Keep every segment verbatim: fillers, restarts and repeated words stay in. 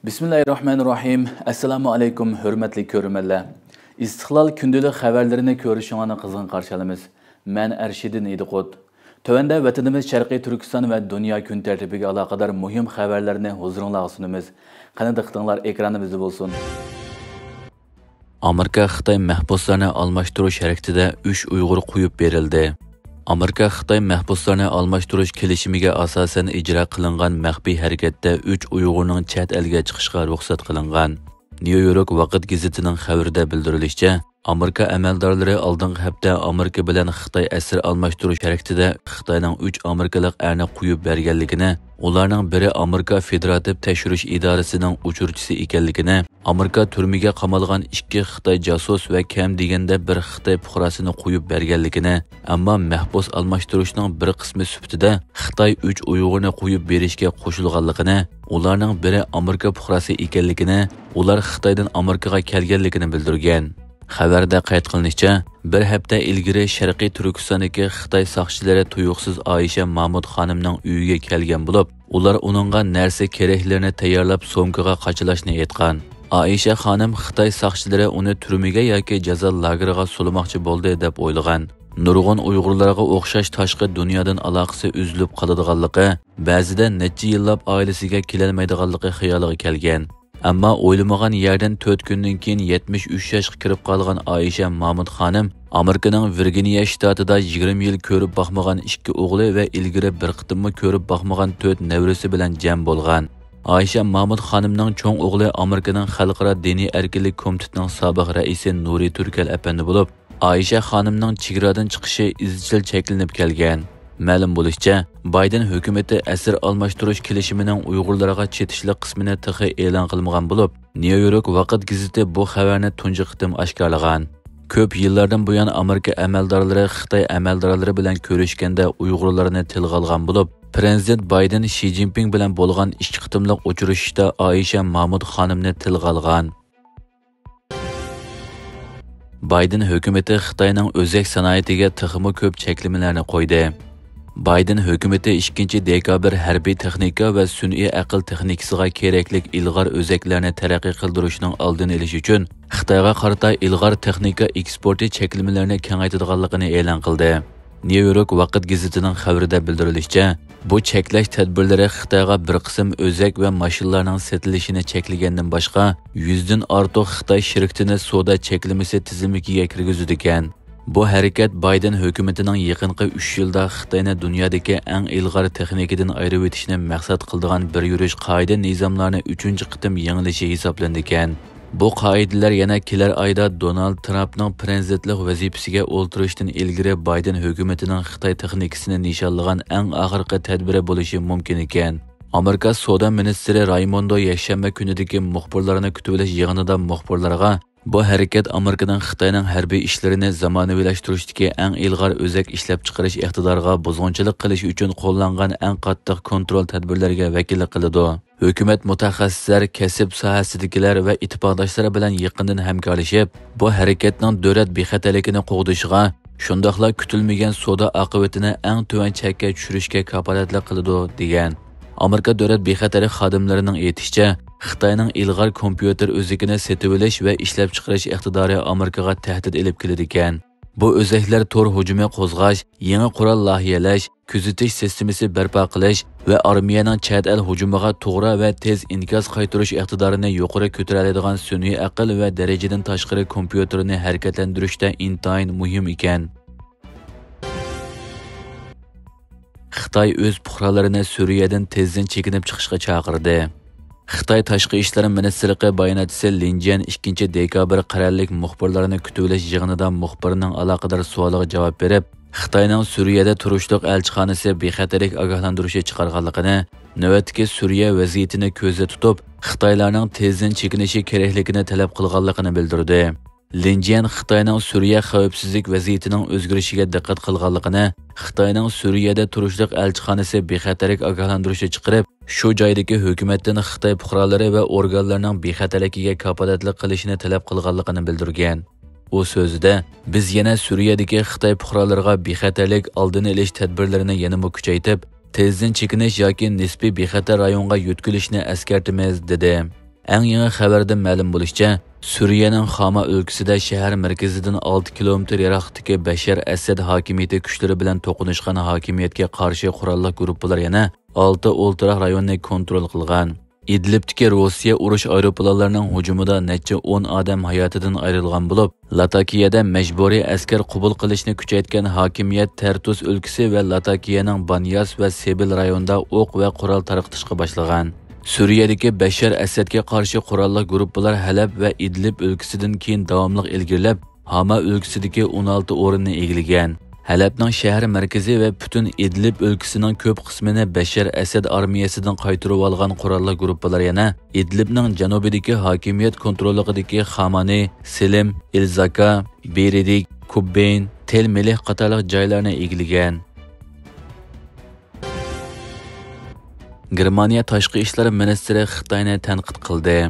بىسمىللاھىررەھمانىررەھىم. ئەسسالامۇ ئەلەيكۇم، ھۆرمەتلىك كۆرۈرمەنلەر. ئىستىقلال كۈندىلىك خەۋەرلىرىنى كۆرۈشۈڭلارنى قىزغىن قارشى ئالىمىز. مەن ئەرشىدىن ئىدىقۇت. تۆۋەندە ۋەتىنىمىز شەرقىي تۈركىستان ۋە دۇنيا كۈن تەرتىپىگە ئالاقىدار مۇھىم خەۋەرلەرنى ھۇزۇرۇڭلارغا سۇنىمىز. قېنى دىققىتىڭلار ئېكرانىمىزدا بولسۇن. ئامېرىكا خىتاي مەھبۇسلارنى ئالماشتۇرۇش ھەرىكىتىدە ئۈچ ئۇيغۇر قويۇپ بېرىلدى. ئامېرىكا خىتاي مەھبۇسلارنى ئالماشتۇرۇش كېلىشىمىگە ئاساسەن ئىجرا قىلىنغان مەخپىي ھەرىكەتتە ئۈچ ئۇيغۇرنىڭ چەت ئەلگە چىقىشىغا رۇخسەت قىلىنغان. نيۇ يورك ۋاقىت گېزىتىنىڭ خەۋىرىدە بىلدۈرۈلۈشىچە، ئامېرىكا ئەمەلدارلىرى ئالدىنقى ھەپتە ئامېرىكا بىلەن خىتاي ئەسىر ئالماشتۇرۇش ھەرىكىتىدە خىتاينىڭ ئۈچ ئامېرىكىلىق ئەرنى قويۇپ بەرگەنلىكىنى، ئۇلارنىڭ بىرى ئامېرىكا فېدېراتىپ تەكشۈرۈش ئىدارىسىنىڭ ئۇچۇرچىسى ئىكەنلىكىنى، ئامېرىكا تۈرمىگە قامالغان ئىككى خىتاي جاسۇس ۋە كەم دېگەندە بىر خىتاي پۇقراسىنى قويۇپ بەرگەنلىكىنى، ئەمما مەھبۇس ئالماشتۇرۇشنىڭ بىر قىسمى سۈپىتىدە خىتاي ئۈچ ئۇيغۇرنى قويۇپ بېرىشكە قوشۇلغانلىقىنى، ئۇلارنىڭ بىرى ئامېرىكا پۇقراسى ئىكەنلىكىنى، ئۇلار خىتايدىن ئامېرىكىغا كەلگەنلىكىنى بىلدۈرگەن. خەۋەردە قەيت قىلىنىشىچە، بىر ھەپتە ئىلگىرى شەرقىي تۈركىستاندىكى خىتاي ساقچىلىرى تۇيۇقسىز ئائىشە مامۇت خانىمنىڭ ئۆيىگە كەلگەن بولۇپ، ئۇلار ئۇنىڭغا نەرسە كېرەكلىرىنى تەييارلاپ سومكىغا قاچىلاشنى ئېيتقان. ئائىشە خانىم خىتاي ساقچىلىرى ئۇنى تۈرمىگە ياكى جازا لاگېرىغا سولىماقچى بولدى دەپ ئويلىغان. نۇرغۇن ئۇيغۇرلارغا ئوخشاش تاشقى دۇنيادىن ئالاقىسى ئۈزۈلۈپ قالىدىغانلىقى، بەزىدە نەچچە يىللاپ ئائىلىسىگە كېلەلمەيدىغانلىقى خىيالىغا كەلگەن. ئەمما ئويلىمىغان يەردىن تۆت كۈندىن كېيىن يەتمىش ئۈچ ياشقا كىرىپ قالغان ئائىشە مامۇت خانىم ئامېرىكىنىڭ ۋىرگىنىيە شتاتىدا يىگىرمە يىل كۆرۈپ باقمىغان ئىككى ئوغلى ۋە ئىلگىرى بىر قېتىممۇ كۆرۈپ باقمىغان تۆت نەۋرىسى بىلەن جەم بولغان. ئائىشە مامۇت خانىمنىڭ چوڭ ئوغلى ئامېرىكىنىڭ خەلقئارا دىنىي ئەركىنلىك كومىتېتىنىڭ سابىق رەئىسى نۇرى تۈركەل ئەپەندى بولۇپ، ئائىشە خانىمنىڭ چېگرادىن چىقىشى ئىزچىل چەكلىنىپ كەلگەن. مەلۇم بولۇشىچە، بايدېن ھۆكۈمىتى ئەسىر ئالماشتۇرۇش كېلىشىمىنىڭ ئۇيغۇرلارغا چېتىشلىق قىسمىنى تېخى ئېلان قىلمىغان بولۇپ، نيۇ يورك ۋاقىت گېزىتى بۇ خەۋەرنى تۇنجى قېتىم ئاشكارىلىغان. كۆپ يىللاردىن بۇيان ئامېرىكا ئەمەلدارلىرى خىتاي ئەمەلدارلىرى بىلەن كۆرۈشكەندە ئۇيغۇرلارنى تىلغا ئالغان بولۇپ، پىرېزىدېنت بايدېن شى جىنپىڭ بىلەن بولغان ئىككى قېتىملىق ئۇچرىشىشتا ئائىشە مامۇت خانىمنى تىلغا ئالغان. بايدېن ھۆكۈمىتى خىتاينىڭ ئۆزەك سانائىتىگە تېخىمۇ كۆپ چەكلىمىلەرنى قويدى. بايدېن ھۆكۈمىتى ئىككىنچى دېكابىر ھەربىي تېخنىكا ۋە سۈنئىي ئەقىل تېخنىكىسىغا كېرەكلىك ئىلغار ئۆزەكلەرنى تەرەققىي قىلدۇرۇشنىڭ ئالدىنى ئېلىش ئۈچۈن خىتايغا قارىتا ئىلغار تېخنىكا ئېكسپورتى چەكلىمىلىرىنى كېڭەيتىدىغانلىقىنى ئېلان قىلدى. نيۇ يورك ۋاقىت گېزىتىنىڭ خەۋىرىدە بىلدۈرۈلۈشىچە، بۇ چەكلەش تەدبىرلىرى خىتايغا بىر قىسىم ئۆزەك ۋە ماشىنىلارنىڭ سېتىلىشىنى چەكلىگەندىن باشقا، يۈزدىن ئارتۇق خىتاي شىركىتىنى سودا چەكلىمىسى تىزىملىكىگە كىرگۈزىدىكەن. بۇ ھەرىكەت بايدېن ھۆكۈمىتىنىڭ يېقىنقى ئۈچ يىلدا خىتاينى دۇنيادىكى ئەڭ ئىلغار تېخنىكىدىن ئايرىۋېتىشنى مەقسەت قىلىدىغان بىر يۈرۈش قائىدە نىزاملارنى ئۈچىنچى قېتىم يېڭىلىشى ھېسابلىنىدىكەن. بۇ قائىدىلەر يەنە كېلەر ئايدا دونالد ترامپنىڭ پىرېزىدېنتلىق ۋەزىپىسىگە ئولتۇرۇشتىن ئىلگىرى بايدېن ھۆكۈمىتىنىڭ خىتاي تېخنىكىسىنى نىشانلىغان ئەڭ ئاخىرقى تەدبىرى بولۇشى مۇمكىن ئىكەن. ئامېرىكا سودا مىنىستىرى رايموندو يەكشەنبە كۈنىدىكى مۇخبىرلارنى كۈتۈۋېلىش يىغىنىدا مۇخبىرلارغا، بۇ ھەرىكەت ئامېرىكىنىڭ خىتاينىڭ ھەربىي ئىشلىرىنى زامانىۋىلاشتۇرۇشتىكى ئەڭ ئىلغار ئۆزەك ئىشلەپچىقىرىش ئىقتىدارىغا بۇزغۇنچىلىق قىلىش ئۈچۈن قوللانغان ئەڭ قاتتىق كونترول تەدبىرلىرىگە ۋەكىللىك قىلىدۇ. ھۆكۈمەت مۇتەخەسسىسلەر، كەسىپ ساھەسىدىكىلەر ۋە ئىتتىپاقداشلار بىلەن يېقىندىن ھەمكارلىشىپ، بۇ ھەرىكەتنىڭ دۆلەت بىخەتەرلىكىنى قوغدىشىغا، شۇنداقلا كۈتۈلمىگەن سودا ئاقىۋىتىنى ئەڭ تۆۋەن چەككە چۈشۈرۈشكە كاپالەتلىك قىلىدۇ، دېگەن. ئامېرىكا دۆلەت بىخەتەرلىك خادىملىرىنىڭ ئېيتىشىچە، خىتاينىڭ ئىلغار كومپيۇتېر ئۆزىكىنى سېتىۋېلىش ۋە ئىشلەپچىقىرىش ئىقتىدارى ئامېرىكىغا تەھدىت ئېلىپ كېلىدىكەن. بۇ ئۆزەكلەر تور ھۇجۇمى قوزغاش، يېڭى قورال لايىھەلەش، كۆزىتىش سىستېمىسى بەرپا قىلىش ۋە ئارمىيەنىڭ چەت ئەل ھۇجۇمىغا توغرا ۋە تېز ئىنكاس قايتۇرۇش ئىقتىدارىنى يۇقىرى كۆتۈرەلەيدىغان سۈنئىي ئەقىل ۋە دەرىجىدىن تاشقىرى كومپيۇتېرنى ھەرىكەتلەندۈرۈشتە ئىنتايىن مۇھىم ئىكەن. خىتاي ئۆز پۇقرالىرىنى سۈرىيەدىن تېزدىن چېكىنىپ چىقىشقا چاقىردى. خىتاي تاشقى ئىشلار مىنىستىرلىقى باياناتچىسى لىن جيەن ئىككىنچى دېكابىر قەرەللىك مۇخبىرلارنى كۈتۈۋېلىش يىغىنىدا مۇخبىرنىڭ ئالاقىدار سوئالىغا جاۋاب بېرىپ، خىتاينىڭ سۈرىيەدە تۇرۇشلۇق ئەلچىخانىسى بىخەتەرلىك ئاگاھلاندۇرۇشى چىقارغانلىقىنى، نۆۋەتتىكى سۈرىيە ۋەزىيىتىنى كۆزدە تۇتۇپ، خىتايلارنىڭ تېزدىن چېكىنىشى كېرەكلىكىنى تەلەپ قىلغانلىقىنى بىلدۈردى. لىن جيەن خىتاينىڭ سۈرىيە خەۋپسىزلىك ۋەزىيىتىنىڭ ئۆزگىرىشىگە دىققەت قىلغانلىقىنى، خىتاينىڭ سۈرىيەدە تۇرۇشلۇق ئەلچىخانىسى بىخەتەرلىك ئاگاھلاندۇرۇشى چىقىرىپ، شۇ جايدىكى ھۆكۈمەتتىن خىتاي پۇقرالىرى ۋە ئورگانلىرىنىڭ بىخەتەرلىكىگە كاپالەتلىك قىلىشىنى تەلەپ قىلغانلىقىنى بىلدۈرگەن. ئۇ سۆزىدە، بىز يەنە سۈرىيەدىكى خىتاي پۇقرالىرىغا بىخەتەرلىك ئالدىنى ئېلىش تەدبىرلىرىنى يەنىمۇ كۈچەيتىپ، تېزدىن چېكىنىش ياكى نىسپىي بىخەتەر رايونغا يۆتكىلىشنى ئەسكەرتىمىز، دېدى. ئەڭ يېڭى خەۋەردىن مەلۇم بولۇشىچە، سۈرىيەنىڭ خاما ئۆلكىسىدە شەھەر مەركىزىدىن ئالتە كىلومېتىر يىراقلىقتىكى بەششار ئەسەد ھاكىمىيىتى كۈچلىرى بىلەن توقۇنۇشقان ھاكىمىيەتكە قارشى قوراللىق گۇرۇپپىلار يەنە ئالتە ئولتۇراق رايوننى كونترول قىلغان. ئىدلىبتىكى روسىيە ئۇرۇش ئايروپىلانلىرىنىڭ ھۇجۇمىدا نەچچە ئون ئادەم ھاياتىدىن ئايرىلغان بولۇپ، لاتاكىيەدە مەجبۇرىي ئەسكەر قوبۇل قىلىشنى كۈچەيتكەن ھاكىمىيەت تەرتۇس ئۆلكىسى ۋە لاتاكىيەنىڭ بانياس ۋە سېبىل رايونىدا ئوق ۋە قورال تارقىتىشقا باشلىغان. سۈرىيەدىكى بەششار ئەسەدكە قارشى قوراللىق گۇرۇپپىلار ھەلەب ۋە ئىدلىب ئۆلكىسىدىن كېيىن داۋاملىق ئىلگىرىلەپ، ھاما ئۆلكىسىدىكى ئون ئالتە ئورۇننى ئىگىلىگەن. ھەلەبنىڭ شەھەر مەركىزى ۋە پۈتۈن ئىدلىب ئۆلكىسىنىڭ كۆپ قىسمىنى بەششار ئەسەد ئارمىيەسىدىن قايتۇرۇۋالغان قوراللىق گۇرۇپپىلار يەنە ئىدلىبنىڭ جەنۇبىدىكى ھاكىمىيەت كونتروللۇقىدىكى خامانى، سېلىم، ئىلزاكا، بېرىدىك، كۇببېين، تېل مېلىھ قاتارلىق جايلارنى ئىگىلىگەن. گېرمانىيە تاشقى ئىشلار مىنىستىرى خىتاينى تەنقىد قىلدى.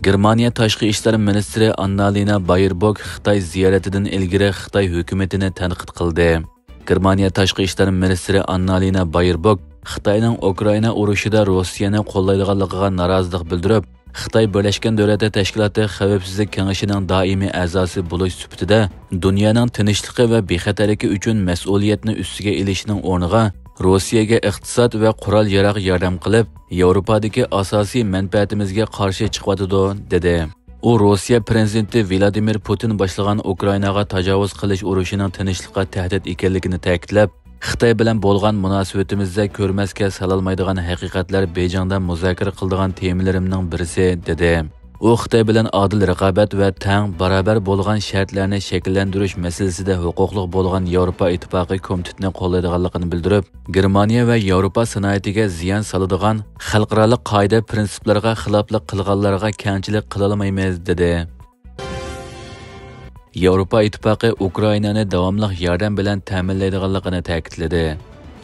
گېرمانىيە تاشقى ئىشلار مىنىستىرى ئاننالىنا بايربوك خىتاي زىيارىتىدىن ئىلگىرى خىتاي ھۆكۈمىتىنى تەنقىد قىلدى. گېرمانىيە تاشقى ئىشلار مىنىستىرى ئاننالىنا بايربوك خىتاينىڭ ئۇكرائىنا ئۇرۇشىدا روسىيەنى قوللايدىغانلىقىغا نارازىلىق بىلدۈرۈپ، خىتاي بىرلەشكەن دۆلەتلەر تەشكىلاتى خەۋپسىزلىك كېڭىشىنىڭ دائىمىي ئەزاسى بولۇش سۈپىتىدە دۇنيانىڭ تىنچلىقى ۋە بىخەتەرلىكى ئۈچۈن مەسئۇلىيەتنى ئۈستىگە ئېلىشنىڭ ئورنىغا، روسىيەگە ئىقتىساد ۋە قورال-ياراغ ياردەم قىلىپ، ياۋروپادىكى ئاساسىي مەنپەئەتىمىزگە قارشى چىقىۋاتىدۇ، دېدى. ئۇ روسىيە پىرېزىدېنتى ۋلادىمىر پۇتىن باشلىغان ئۇكرائىناغا تاجاۋۇز قىلىش ئۇرۇشىنىڭ تىنچلىققا تەھدىت ئىكەنلىكىنى تەكىتلەپ، خىتاي بىلەن بولغان مۇناسىۋىتىمىزدە كۆرمەسكە سالالمايدىغان ھەقىقەتلەر بېيجىڭدا مۇزاكىرە قىلىدىغان تېمىلىرىمنىڭ بىرسى، دېدى. ئۇ خىتاي بىلەن ئادىل رىقابەت ۋە تەڭ، باراۋەر بولغان شەرتلەرنى شەكىللەندۈرۈش مەسىلىسىدە ھوقۇقلۇق بولغان ياۋروپا ئىتتىپاقى كومىتېتىنى قوللايدىغانلىقىنى بىلدۈرۈپ، گېرمانىيە ۋە ياۋروپا سانائىتىگە زىيان سالىدىغان خەلقئارالىق قائىدە پىرىنسىپلىرىغا خىلاپلىق قىلغانلارغا كەڭچىلىك قىلالمايمىز، دېدى. ياۋروپا ئىتتىپاقى ئۇكرائىنانى داۋاملىق ياردەم بىلەن تەمىنلەيدىغانلىقىنى تەكىتلىدى.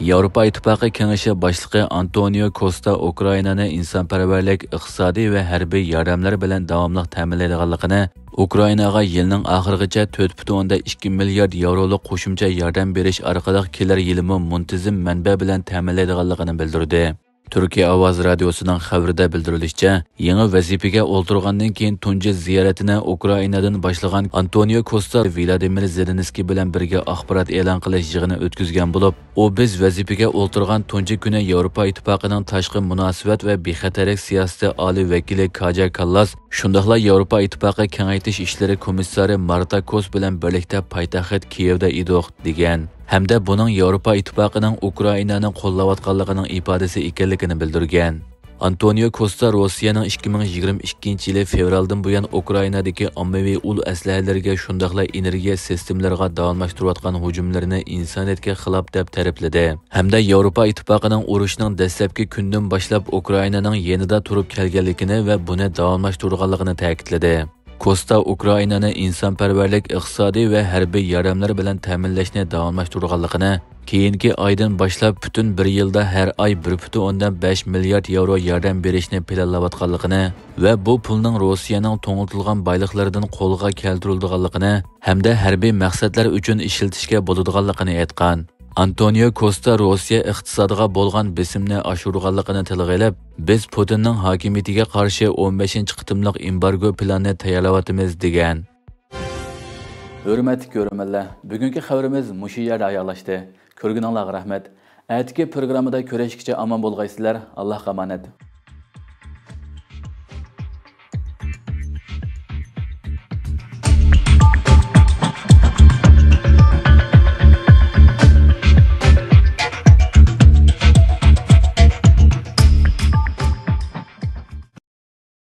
ياۋروپا ئىتتىپاقى كېڭىشى باشلىقى ئانتونىيو كوستا ئۇكرائىنانى ئىنسانپەرۋەرلىك، ئىقتىسادىي ۋە ھەربىي ياردەملەر بىلەن داۋاملىق تەمىنلەيدىغانلىقىنى، ئۇكرائىناغا يىلنىڭ ئاخىرىغىچە تۆت پۈتۈن ئوندىن ئىككى مىليارد ياۋرولۇق قوشۇمچە ياردەم بېرىش ئارقىلىق كېلەر يىلىمۇ مۇنتىزىم مەنبە بىلەن تەمىنلەيدىغانلىقىنى بىلدۈردى. تۈركىيە ئاۋازى رادىيوسىنىڭ خەۋىرىدە بىلدۈرۈلۈشىچە، يېڭى ۋەزىپىگە ئولتۇرغاندىن كېيىن تۇنجى زىيارىتىنى ئۇكرائىنادىن باشلىغان ئانتونىيو كوستا ۋلادىمىر زېلېنسكىي بىلەن بىرگە ئاخبارات ئېلان قىلىش يىغىنى ئۆتكۈزگەن بولۇپ، ئۇ، بىز ۋەزىپىگە ئولتۇرغان تۇنجى كۈنى ياۋروپا ئىتتىپاقىنىڭ تاشقى مۇناسىۋەت ۋە بىخەتەرلىك سىياسىتى ئالىي ۋەكىلى كاجا كاللاس، شۇنداقلا ياۋروپا ئىتتىپاقى كېڭەيتىش ئىشلىرى كومىسسارى مارتا كوس بىلەن بىرلىكتە پايتەخت كىيېۋدا ئىدۇق، دېگەن. ھەمدە بۇنىڭ ياۋروپا ئىتتىپاقىنىڭ ئۇكرائىنانى قوللاۋاتقانلىقىنىڭ ئىپادىسى ئىكەنلىكىنى بىلدۈرگەن. ئانتونىيو كوستا روسىيەنىڭ ئىككى مىڭ يىگىرمە ئىككىنچى يىلى فېۋرالدىن بۇيان ئۇكرائىنادىكى ئاممىۋى ئۇل ئەسلىھەلىرىگە، شۇنداقلا ئېنېرگىيە سىستېمىلىرىغا داۋاملاشتۇرۇۋاتقان ھۇجۇملىرىنى ئىنسانىيەتكە خىلاپ دەپ تەرىپلىدى ھەمدە ياۋروپا ئىتتىپاقىنىڭ ئۇرۇشنىڭ دەسلەپكى كۈنىدىن باشلاپ ئۇكرائىنانىڭ يېنىدا تۇرۇپ كەلگەنلىكىنى ۋە بۇنى داۋاملاشتۇرىدىغانلىقىنى تەكىتلىدى. كوستا ئۇكرائىنانى ئىنسانپەرۋەرلىك، ئىقتىسادىي ۋە ھەربىي ياردەملەر بىلەن تەمىنلەشنى داۋاملاشتۇرىدىغانلىقىنى، كېيىنكى ئايدىن باشلاپ پۈتۈن بىر يىلدا ھەر ئاي بىر پۈتۈن ئوندىن بەش مىليارد ياۋرو ياردەم بېرىشنى پىلانلاۋاتقانلىقىنى ۋە بۇ پۇلنىڭ روسىيەنىڭ توڭلىتىلغان بايلىقلىرىدىن قولغا كەلتۈرۈلىدىغانلىقىنى ھەمدە ھەربىي مەقسەتلەر ئۈچۈن ئىشلىتىشكە بولىدىغانلىقىنى ئېيتقان. ئانتونىيو كوستا روسىيە ئىقتىسادىغا بولغان بېسىمنى ئاشۇرىدىغانلىقىنى تىلغا ئېلىپ، بىز پۇتىننىڭ ھاكىمىيىتىگە قارشى ئون بەشىنچى قېتىملىق ئېمبارگو پىلانىنى تەييارلاۋاتىمىز، دېگەن. ھۆرمەتلىك كۆرۈرمەنلەر، بۈگۈنكى خەۋىرىمىز مۇشۇ يەردە ئاياغلاشتى. كۆرگىنىڭلارغا رەھمەت. ئەتىكى پروگراممىدا كۆرۈشكىچە ئامان بولغايسىلەر. ئاللاھقا ئامانەت.